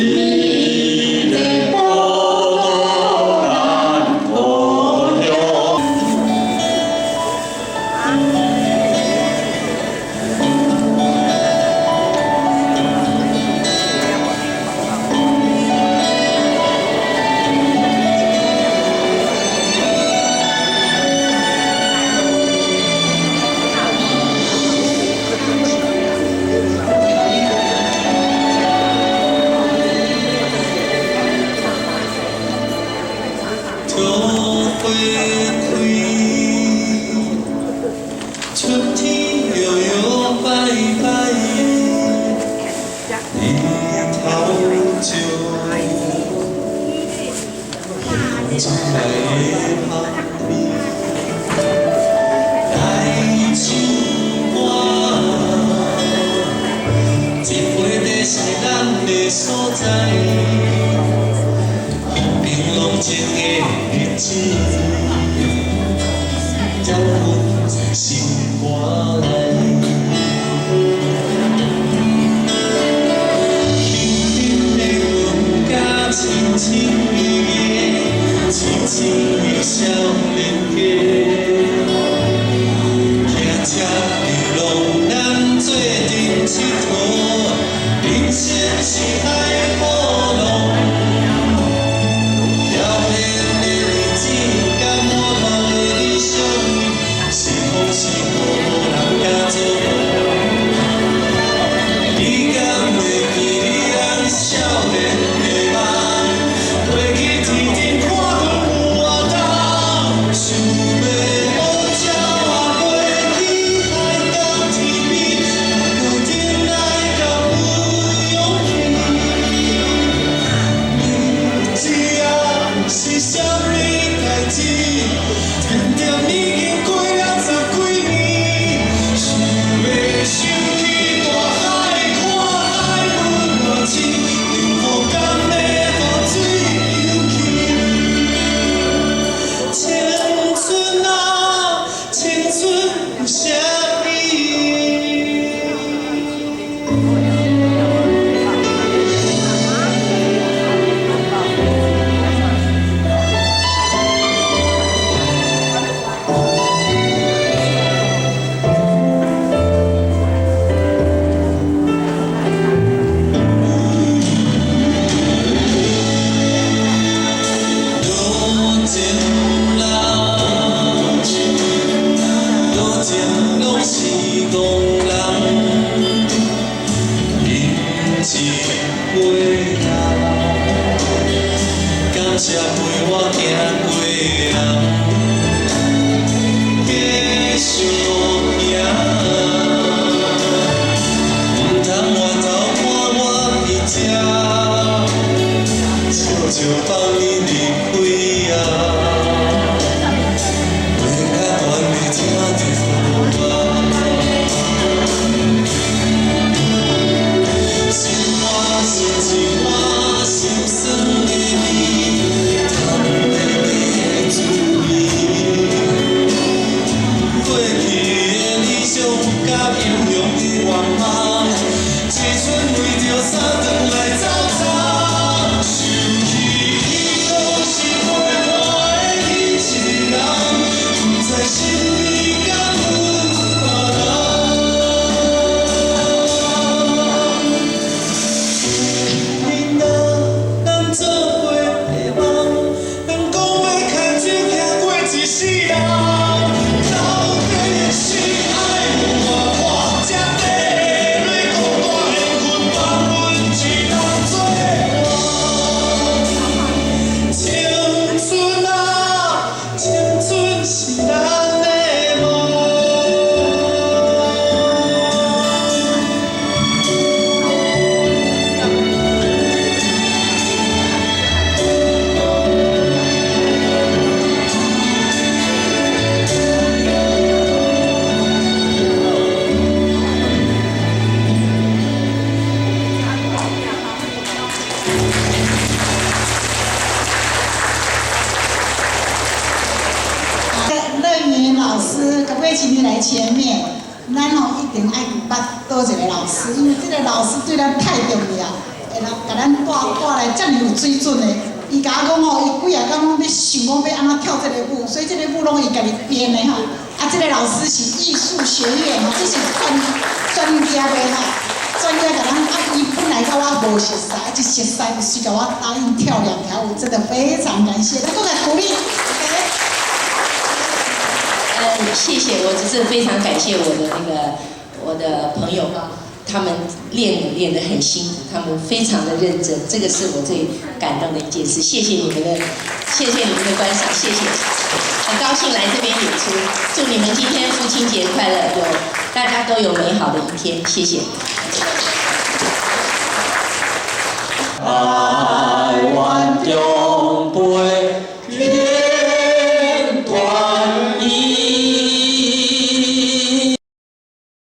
你的寶島咱故鄉。桃花開，春天搖搖擺擺，日頭照，一擺的香味來唱歌，這回地是咱的所在。風平浪靜的日子，踮阮心肝內。輕輕的阮佮深深的夜，痴痴的少年家，騎車流浪咱做陣𨑨迌，人生是海波浪。飄然的日子，佮滿目的理想，是風是雨，無人敢做。你敢會記得咱少年的夢？過去天頂看阮有偌重，想欲學鳥仔飛去海角天邊，若有忍耐敢有勇氣。你知影是啥物代誌？甜甜已經過了十幾年，想欲想去大海看海有偌深，幸福敢會予水游去？青春啊，青春有啥意義？多情人，多情攏是戇人，飲一杯啊，感謝陪我行過的人，繼續行，毋通回頭看我佇這，笑笑放你離開啊，袂較懸的聽著好啊。心肝是一碗心酸的味，淡甜的滋味。過去的理想佮英雄的願望，青春為著三頓來走走。想起彼當時陪伴的彼一個人，不知身邊敢有別人。囡仔，咱做伙的夢，人講欲牽手行過一世人，到底是愛有偌闊，才缀落孤單緣分，放阮一人做伴。青春啊，青春是咱的夢。樂雲老師，可不可以請你來前面？咱吼一定愛捌佗一個老師，因為這個老師對咱太重要。會來共咱帶帶來遮爾有水準的。伊共我講吼，伊幾仔工攏咧想講欲按怎跳這個舞，所以這個舞攏伊家己編的吼。啊，這個老師是藝術學院吼，這是專專業的吼，專業共咱啊，伊本來佮我無熟似，啊，一熟似就是共我答應跳兩條舞，真的非常感謝，來，閣來鼓勵。謝謝，我只是非常感謝我的那個我的朋友，他們練舞練得很辛苦，他們非常的認真，這個是我最感動的一件事。謝謝你們的，謝謝你們的觀賞，謝謝，很高興來這邊演出，祝你們今天父親節快樂，有大家都有美好的一天，謝謝。啊。